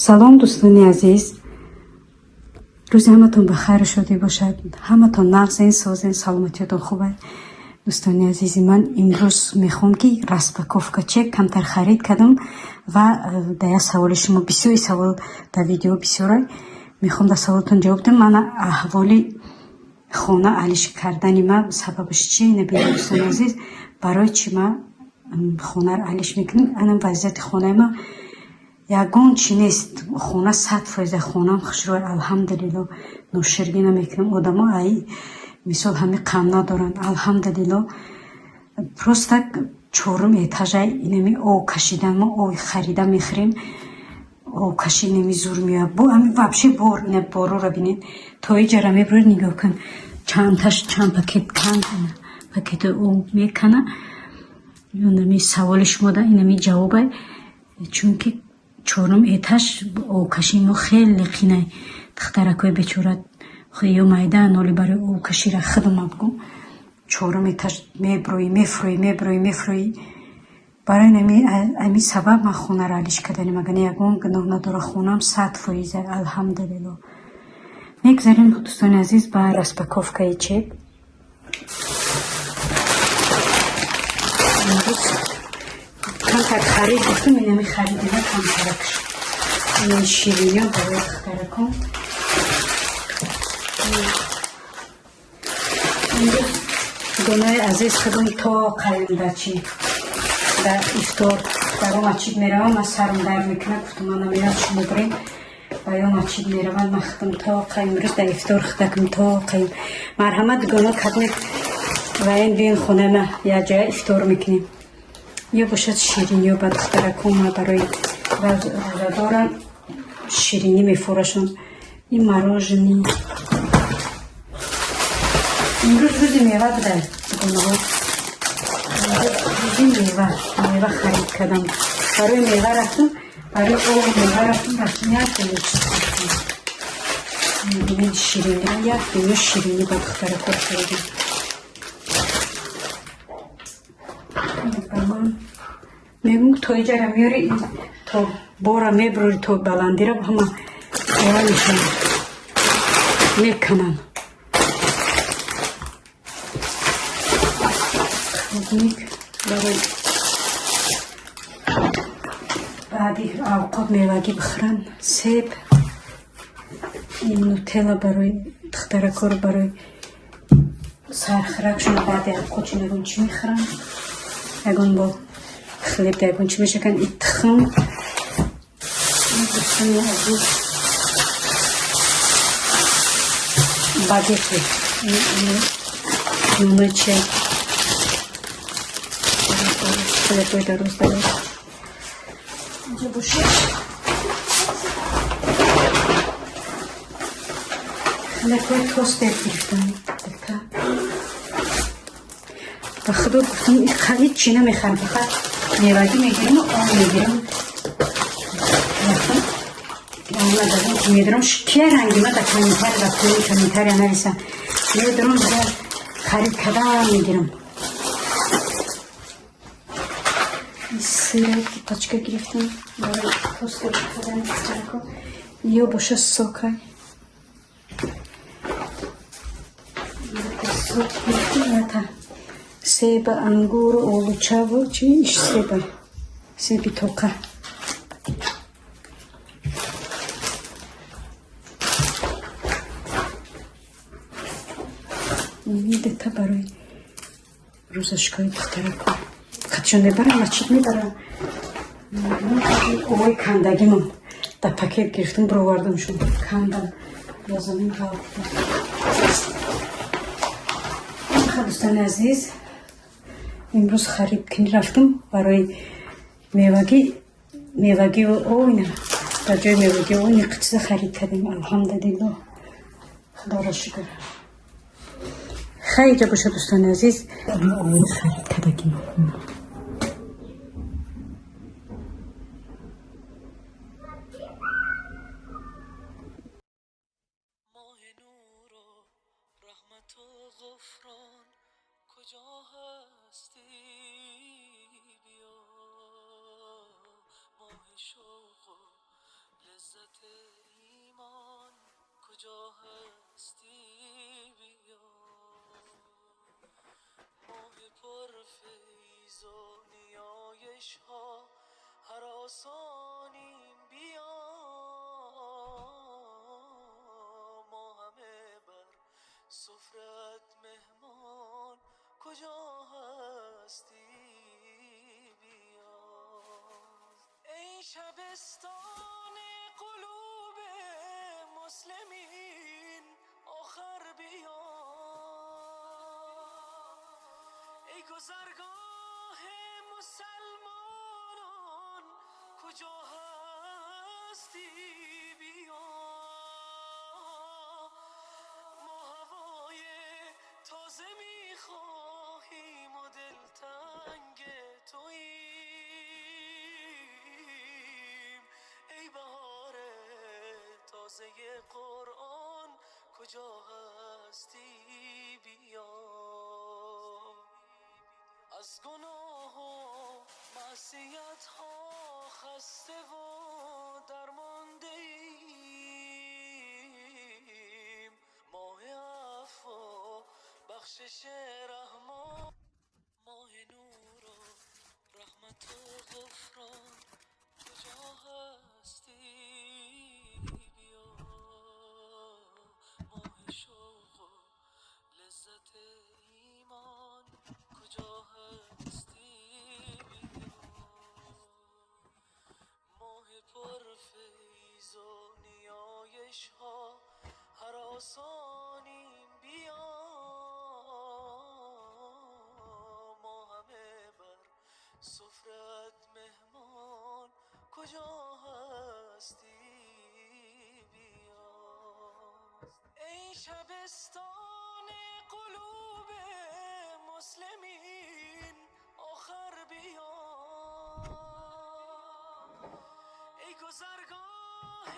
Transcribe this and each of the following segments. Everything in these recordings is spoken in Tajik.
Салом, дӯстони азиз, рӯзи ҳаматон ба хайру шодӣ бошад, ҳаматон нағзен, созен, саломатиётон хуб аст. Дӯстони азизи ман, имрӯз мехоҳам, ки распаковка чек камтар харид кардам ва дар як саволи шумо, бисёри савол дар видео бисёра, мехоҳам дар саволатон ҷавоб диҳам. Мана аҳволи хона алиш кардани ма сабабаш чи? Набинед, дӯстони азиз, барои чи ма хонаро алиш мекунем? Ана вазъияти хонаи ма, ягон чи нест, хона 100%, хонаам хушрӯй, алҳамдулилло, ноширгӣ намекунам. Одамо ай мисол ҳами қам надоранд, алҳамдулилло. Просто чорум этажай, инами об кашидан, мо об харида мехӯрем, обкашӣ инами зур меояд. Бо ҳами вообще бор, ина борора бинед, то иҷара мебуред, нигоҳ кун, чандташ, чанд пакет канд, пакети об мекана. Инами саволи шумо да инами ҷавобай, чунки чорум этаж, обкашии мо хеле қинай. Духтаракҳои бечора ё майда ноли барои обкашира худам бигӯм, чорум этаж меброӣ, мефурӯӣ, меброӣ, мефурӯӣ. Барои ами сабаб ман хонаро алиш карданем, агар ягон гуноҳ надора, хонаам 100%, алҳамдулилло. Мегзарем, дӯстони азиз, ба распаковкаи чек. Имрӯз камтар харид гуфтам, инами харидина камтарак, ин шириниё барои духтаракон. Имрӯз, дугонаи азиз, худам то қаюм чи дар ифтор дар он масҷид меравам, ман сарам дард мекунад, гуфтам ман намерам, шумо биред, ва ё масҷид мераванд, ман худам то қаюм имрӯз дар ифтор худакам то қаюм. Марҳамат, дугона, кадме ва ин биён хонаи ма, якҷоя ифтор мекунем. Ё бошад шириниё ба духтаракон, ма барои рӯзадорам ширинӣ мефурӯшам. Ин мороженое, имрӯз рӯзи мева буда, дугонаҳо, рӯзи мева, мева харид кардам, барои мева рафтам, барои обу мева рафтам, рафтам як дунё чиз харидам, ширинӣ, як дунё ширинӣ ба духтаракҳо харидам. Ба ман мегӯм, то иҷара меёри, то бора мебурори, то баландира ҳама ора мешаванд, мекананд. Клубник барои баъди авқот мевагӣ бихӯранд, себ, ин нутелла барои духтаракҳоро, барои сархӯракшон, баъди авқотшон ягон чӣ мехӯранд, ягон бо хлеб ягон чӣ мешаканд. И тухм, дӯстони азиз, багети, номаи чия, хлебои дароз дароз. Инҷа бошад хлебҳои тостер гирифтам. Ба худо гуфтам, ҳеҷ намехарам, фақат мевагӣ мегирам, об мегирам. Рафтам, медорам, кия ранги ма дар комментария, дар пои комментария нависа. Медорам, харид кардам, мегирам. Сыра пачка гирифтам барои тостер кардани духтарако. Ё боша сокай, сок гирифтам, ята себа, ангуру, олучаву чи иш, себа, себи тоқа. Дета барои рӯзашкои духтарако катшон мебарам, масҷид мебарам. Овои кандагимон дар пакет гирифтам, бировардамшон, кандам, ба замин ғалтида. Дӯстони азиз, имрӯз харидкунӣ рафтам барои мевагӣ, мевагию ина дар ҷои мевагӣ ин чиза харид кардем, алҳамдулилло, худоро шукр. Хайр бошад, дӯстони азиз, харид кардагим. ماه نور و رحمت و غفران کجا هستی بیا، ماه شوق و لذت. لذت ایمان کجا هستی بیا. ماه پر فیض و نیایش ها هراسانیم بیا. ما همه بر سفرت مهمان کجا هستی بیا. ای شبستان قلوب مسلمین آخر بیا. ای گذرگاه مسلمانان کجا هستی بیا. ما هوای تازه میخواهیم و دلتنگ توییم. ای بهار تازه قرآن کجا هستی بیا. از گناه و معصیت ها خسته و درمانده ایم. ماه عفو و بخشش رحمان، ماه نور و رحمت و غفران کجا هستی بیا. ماه شوق و لذت ایمان کجا هستی بیا. ماه پر فیض و نیایش ها هراسانیم بیا. ما همه بر سفرت مهمان کجا هستی بیا. ای شبستان قلوب مسلمین آخر بیا. ای گذرگاه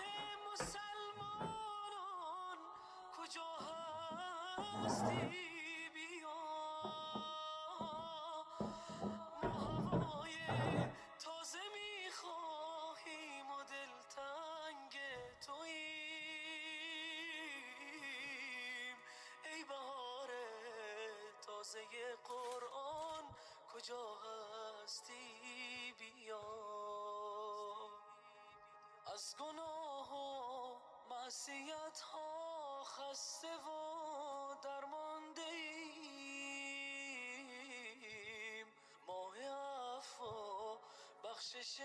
مسلمانان کجا هستی بیا. ما هوای تازه میخواهیم و دلتنگ توییم. ای بهار تازه قرآن کجا هستی بیا. از گناه و معصیت ها خسته و درمانده ایم. ماه عفو و بخشش